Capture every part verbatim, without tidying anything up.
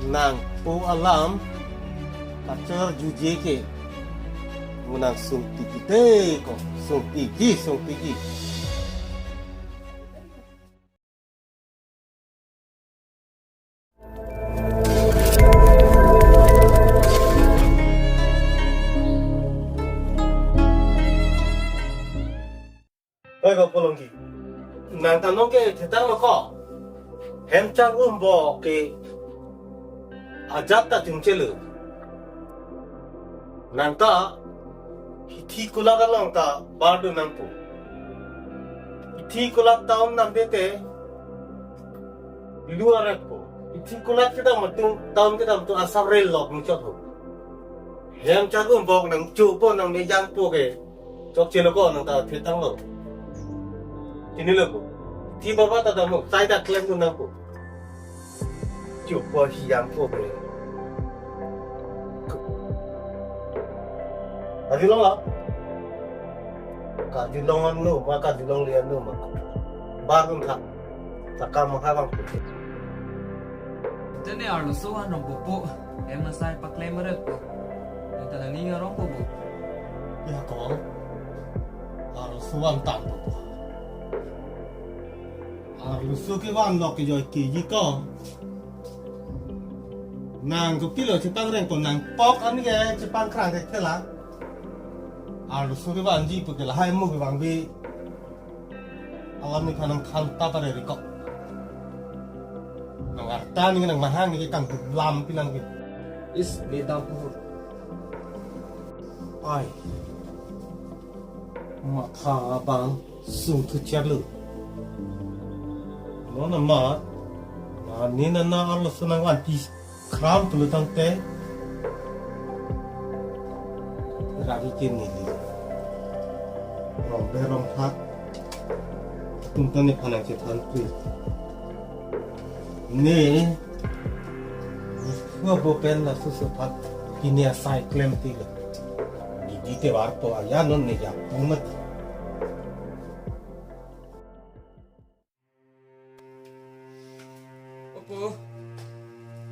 Nangpo alam kacharjuje ke, mo nang sungpiji te ko, sungpiji, sungpiji. Oi, Bapu Longki. Nang ta non ke thetang lo ko. Hem char-um bok ke ajat ta chingchelo. Nang ta hithi kulat along ta bardu nangpo. Hithi kulat town nang dete luar ko. Hithi kulat kedam atum, town kedam atum asap rel lok muchot ho. Hem char-um bok nang chupo nang mejangpo ke. Chokchelo ko nang ta thetang lo. Chinilo ko. Hithi baba ta damo, sai ta klemdun nangpo. Chupo hiyangpo ke. Kajulong la. Kajulong anu, ma kajulong le anu ma. Barun tha. Saka mahawang. Tene arloso an rongpo po. Hem asai paklem ret po. Neta nani ngarongpo po. Ya ko. Arloso an tangpo po. Arloso kevan lok kejoi keji ko. Nang kopilo chepangreng ko, nangpok ani ke chepangkrang ke thela. Arloso kevanji po ke lahai mo kevangve. Alam nephan nangthan ta pare ri ko. Nang arta ni nang mahang ni ke kangduk lam pinang ke. Is, beda pur. Ai. Matha abang sungthu charlu. Non amat, nani nana arloso nangvanpi kram pulo tangte. Rari ke neli. Rong be rong hak. Tum ta nephan nangchethan pri. Ne. Hua bo pen laso sopat. Pini asai klem ti lo. Didi te varpo aya non ne ya pumat. Opo,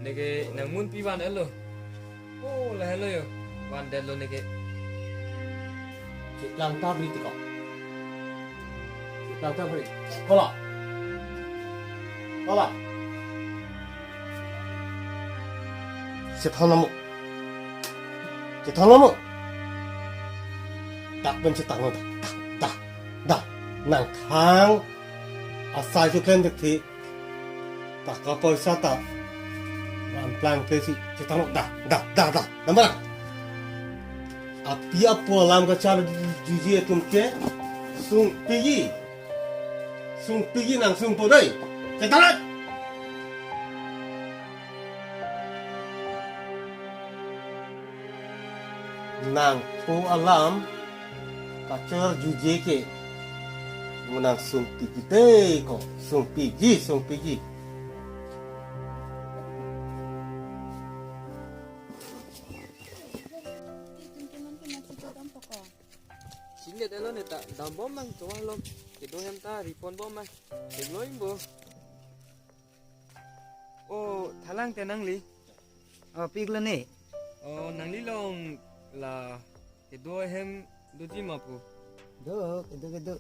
neke nangmunpi van-etlo. Oh, lahelo yo. Vandetlo neke. Chiklang tabri tiko. Chiklang tabri. Kola. Kola. Chethan namo. Chethan namo. Dak pen chethan namo. Dak, dak, dak. Nang khang asai chuken dek thi. Taka poisa ta vanplang ke si chethan namo. Dak, dak, dak, dak. Namara. Api apo alam kacharjuje atum ke sungpiji. Sungpiji nang sungpo dei. Chethan nang. Nangpo alam kacharjuje ke, mo nang sungpiji te ko, sungpiji, sungpiji. Chinine lo neta, dambom nang towa lo, kedo hem ta ripon bom nang, kedo imbo. Oh, thalang te nangli. Oh, pik lo ne. Oh, nangli long la kedo hem doji ma pu. Do, kedo kedo.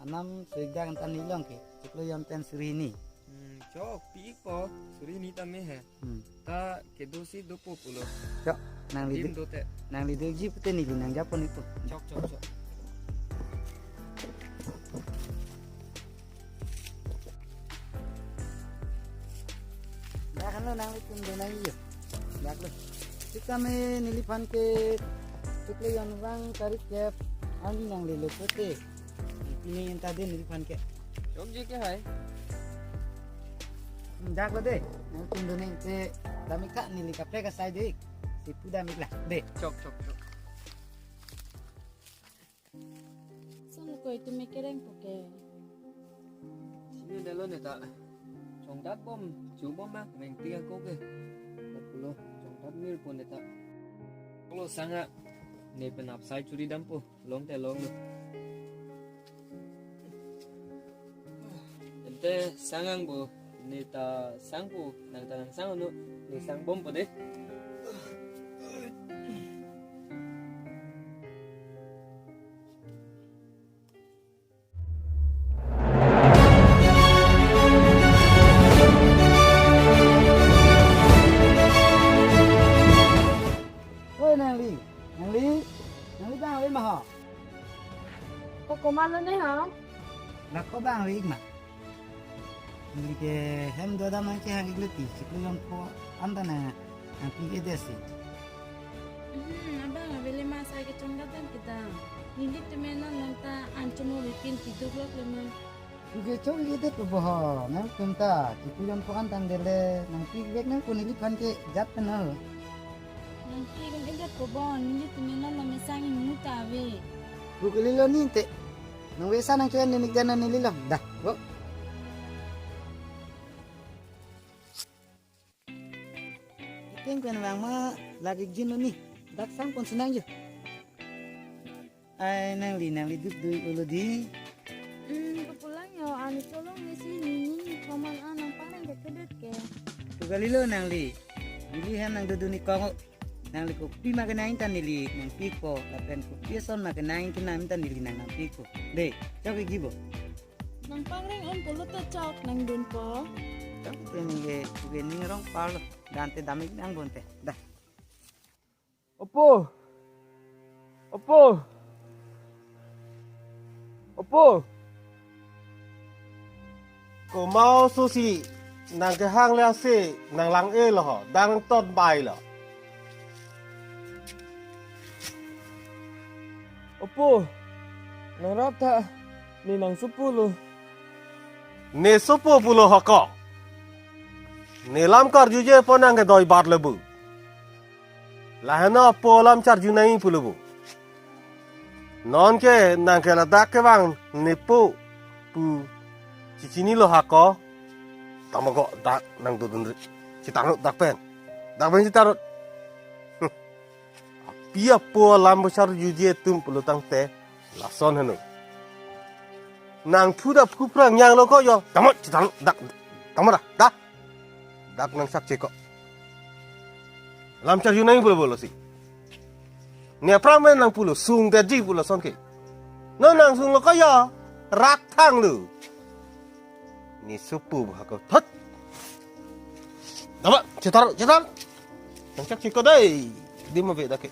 Anam suik dak anta neli long ke. Chiklo yon pen suri hini. Hmm, chok, pik po. Suri hini tame he. Hmm. Ta kedo si dopo pulo. Chok, nangli dim do, dote. Nangli doji pute neli nang japo ni pu. Chok, chok, chok. Dak lo nanglitum do nangji. Dak lo. Sitame neliphan ke chiklo yon vang tarik kep. Ani nanglelo pute. Pini anta de neliphan ke. Chokji ke hai. Dak lo de. Nangtum do nang te damik tha neli kaprek asai de. Si pu damik la. De. Chok, chok, chok. Son koi tumi kereng puke. Chinine lo neta. Chongdat bom, chu bom ma, mengti ako ke. Dak pulo, chongdat mir po neta. Pulo sanga, ne pen apsai churi dampo, long te long lo. Ante sangang bo, Ne ta sangpo, nang ta nang sang anu, ne sang bompo de. Oi, nangli, nangli, nangli bang ave ma ho? Ko komat lo ne ho? La ko bang ave ma? Neli ke hem do dam nangkehang-iklo ti, chiklo jonpho an ta nangpi-ik-e det si. Hmm, abang ave le ma, sai kechongdat dam kedam. Neli temen non nang ta an chomo bipin kiduk lok le ma. Pu ke chong-ik-e detpo bo ho, nangtum ta chiklo jonpho an tangdet le nangpi-ik vek nangpo neliphan ke jat pen ho. Nangpi-ik un-e detpo bo, neli temen non nang mesang imu ta ave. Pu ke lilo ni te. Nang vesa nang choyan nenik jana neli lo. Dah, bo. Iting pen vang ma lagi jin lo ni. Dak sang pon sinang jo. Ai nangli, nangli duk dui ulo di. Hmm, kepulang yo, ani cholong ni si nini komat an nangpang nang kekedet ke. Pu kalilo nangli. Neli hem nang duduni kong. Nangli kopi ma kenang ta neli nangpi-ikpo, lapen kopi ason ma kenang kenang ta neli nang nangpi-ikpo. De, chok-ikji bo. Nangpang reng un pulo ta chok nangdunpo. Chok te ningke, puke ning rong parlo. Dan te dam-ik nang bon te. Dah. Opo. Opo. Opo. Komat oso si nangkehang le ase nanglang-e lo ho, dang nangton bai lo. Opo, nangrap tha, ne nangsopo lo. Ne sopo pulo hako. Ne lam karjuje po nangkedoi bat le bu. Lahenlo po lam charju nai pulo bu. Nonke nangke ladak kevang nepo pu chichinilo hako. Tamo ko dak nangdodunri. Chitarut dak pen. Dak pen chitarut. Pi apo alam besar juje atum pulo tangte lason heno. Nangthu dak phu phrang nyang lo ko yo. Tamo chitarut dak. Tamo dah. Dah. Dak nangsak cheko. Lam charju nai pulo pulo si. Ne aphrang pen nangpulo, sungdetji pulo ason ke. Non nangsunglo ko yo, rak thanglo. Ne sopo hako thot. Daba, chitarut, chitarut. Nangsak cheko dei. Di ma be dak ke.